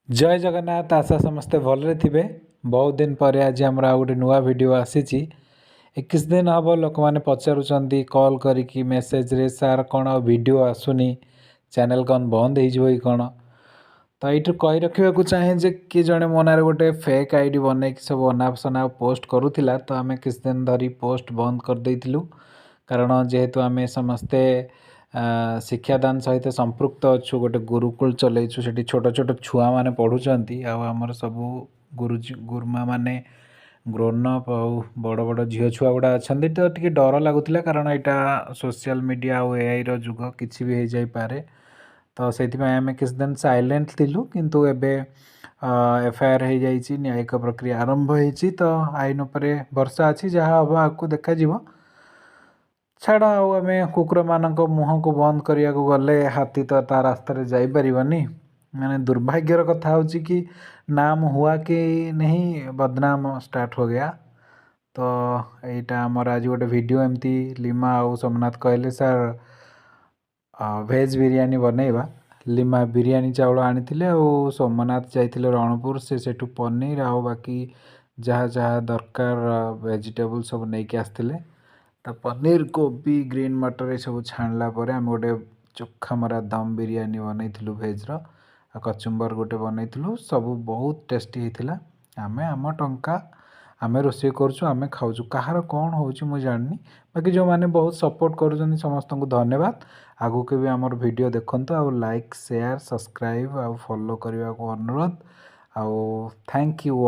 ଜୟ ଜଗନ୍ନାଥ। ଆଶା ସମସ୍ତେ ଭଲରେ ଥିବେ। ବହୁତ ଦିନ ପରେ ଆଜି ଆମର ଆଉ ଗୋଟେ ନୂଆ ଭିଡ଼ିଓ ଆସିଛି। 21 ଦିନ ହେବ ଲୋକମାନେ ପଚାରୁଛନ୍ତି କଲ୍ କରିକି, ମେସେଜରେ, ସାର୍, କ'ଣ ଆଉ ଭିଡ଼ିଓ ଆସୁନି, ଚ୍ୟାନେଲ୍ କ'ଣ ବନ୍ଦ ହେଇଯିବ କି କ'ଣ? ତ ଏଇଠୁ କହି ରଖିବାକୁ ଚାହେଁ ଯେ କିଏ ଜଣେ ମୋ ନାଁରେ ଗୋଟେ ଫେକ୍ ଆଇଡ଼ି ବନେଇକି ସବୁ ଅନାପସନାପ ପୋଷ୍ଟ କରୁଥିଲା। ତ ଆମେ କିଛି ଦିନ ଧରି ପୋଷ୍ଟ ବନ୍ଦ କରିଦେଇଥିଲୁ, କାରଣ ଯେହେତୁ ଆମେ ସମସ୍ତେ ଶିକ୍ଷାଦାନ ସହିତ ସମ୍ପୃକ୍ତ ଅଛୁ, ଗୋଟେ ଗୁରୁକୁଳ ଚଲେଇଛୁ, ସେଠି ଛୋଟ ଛୋଟ ଛୁଆମାନେ ପଢ଼ୁଛନ୍ତି ଆଉ ଆମର ସବୁ ଗୁରୁଜୀ ଗୁରୁମା ମାନେ ଗ୍ରୋନ୍ ଅପ୍ ଆଉ ବଡ଼ ବଡ଼ ଝିଅ ଛୁଆ ଗୁଡ଼ା ଅଛନ୍ତି। ତ ଟିକେ ଡର ଲାଗୁଥିଲା, କାରଣ ଏଇଟା ସୋସିଆଲ ମିଡ଼ିଆ ଆଉ ଏଆଇର ଯୁଗ, କିଛି ବି ହେଇଯାଇପାରେ। ତ ସେଇଥିପାଇଁ ଆମେ କିଛି ଦିନ ସାଇଲେଣ୍ଟ ଥିଲୁ। କିନ୍ତୁ ଏବେ ଏଫଆଇଆର୍ ହେଇଯାଇଛି, ନ୍ୟାୟିକ ପ୍ରକ୍ରିୟା ଆରମ୍ଭ ହେଇଛି, ତ ଆଇନ ଉପରେ ଭରସା ଅଛି। ଯାହା ହେବ ଆଗକୁ ଦେଖାଯିବ। ଛାଡ଼, ଆଉ ଆମେ କୁକୁରମାନଙ୍କ ମୁହଁକୁ ବନ୍ଦ କରିବାକୁ ଗଲେ ହାତୀ ତ ତା ରାସ୍ତାରେ ଯାଇପାରିବନି। ମାନେ ଦୁର୍ଭାଗ୍ୟର କଥା ହେଉଛି କି नाम हुआ कि नहीं, बदनाम ଷ୍ଟାର୍ଟ हो गया। ତ ଏଇଟା ଆମର ଆଜି ଗୋଟେ ଭିଡ଼ିଓ। ଏମିତି ଲିମା ଆଉ ସୋମନାଥ କହିଲେ, ସାର୍, ଭେଜ୍ ବିରିୟାନୀ ବନେଇବା। ଲିମା ବିରିୟାନୀ ଚାଉଳ ଆଣିଥିଲେ ଆଉ ସୋମନାଥ ଯାଇଥିଲେ ରଣପୁର, ସେ ସେଠୁ ପନିର ଆଉ ବାକି ଯାହା ଯାହା ଦରକାର ଭେଜିଟେବୁଲ୍ ସବୁ ନେଇକି ଆସିଥିଲେ। ତ ପନିର, କୋବି, ଗ୍ରୀନ୍ ମଟର ଏସବୁ ଛାଣିଲା ପରେ ଆମେ ଗୋଟେ ଚୋଖା ମରା ଦମ୍ ବିରିୟାନୀ ବନେଇଥିଲୁ ଭେଜ୍ର, ଆଉ କଚୁମ୍ବର ଗୋଟେ ବନେଇଥିଲୁ। ସବୁ ବହୁତ ଟେଷ୍ଟି ହେଇଥିଲା। ଆମେ ଆମ ଟଙ୍କା, ଆମେ ରୋଷେଇ କରୁଛୁ, ଆମେ ଖାଉଛୁ, କାହାର କ'ଣ ହେଉଛି ମୁଁ ଜାଣିନି। ବାକି ଯେଉଁମାନେ ବହୁତ ସପୋର୍ଟ କରୁଛନ୍ତି, ସମସ୍ତଙ୍କୁ ଧନ୍ୟବାଦ। ଆଗକୁ ବି ଆମର ଭିଡ଼ିଓ ଦେଖନ୍ତୁ ଆଉ ଲାଇକ୍, ସେୟାର, ସବସ୍କ୍ରାଇବ୍ ଆଉ ଫଲୋ କରିବାକୁ ଅନୁରୋଧ ଆଉ thank you.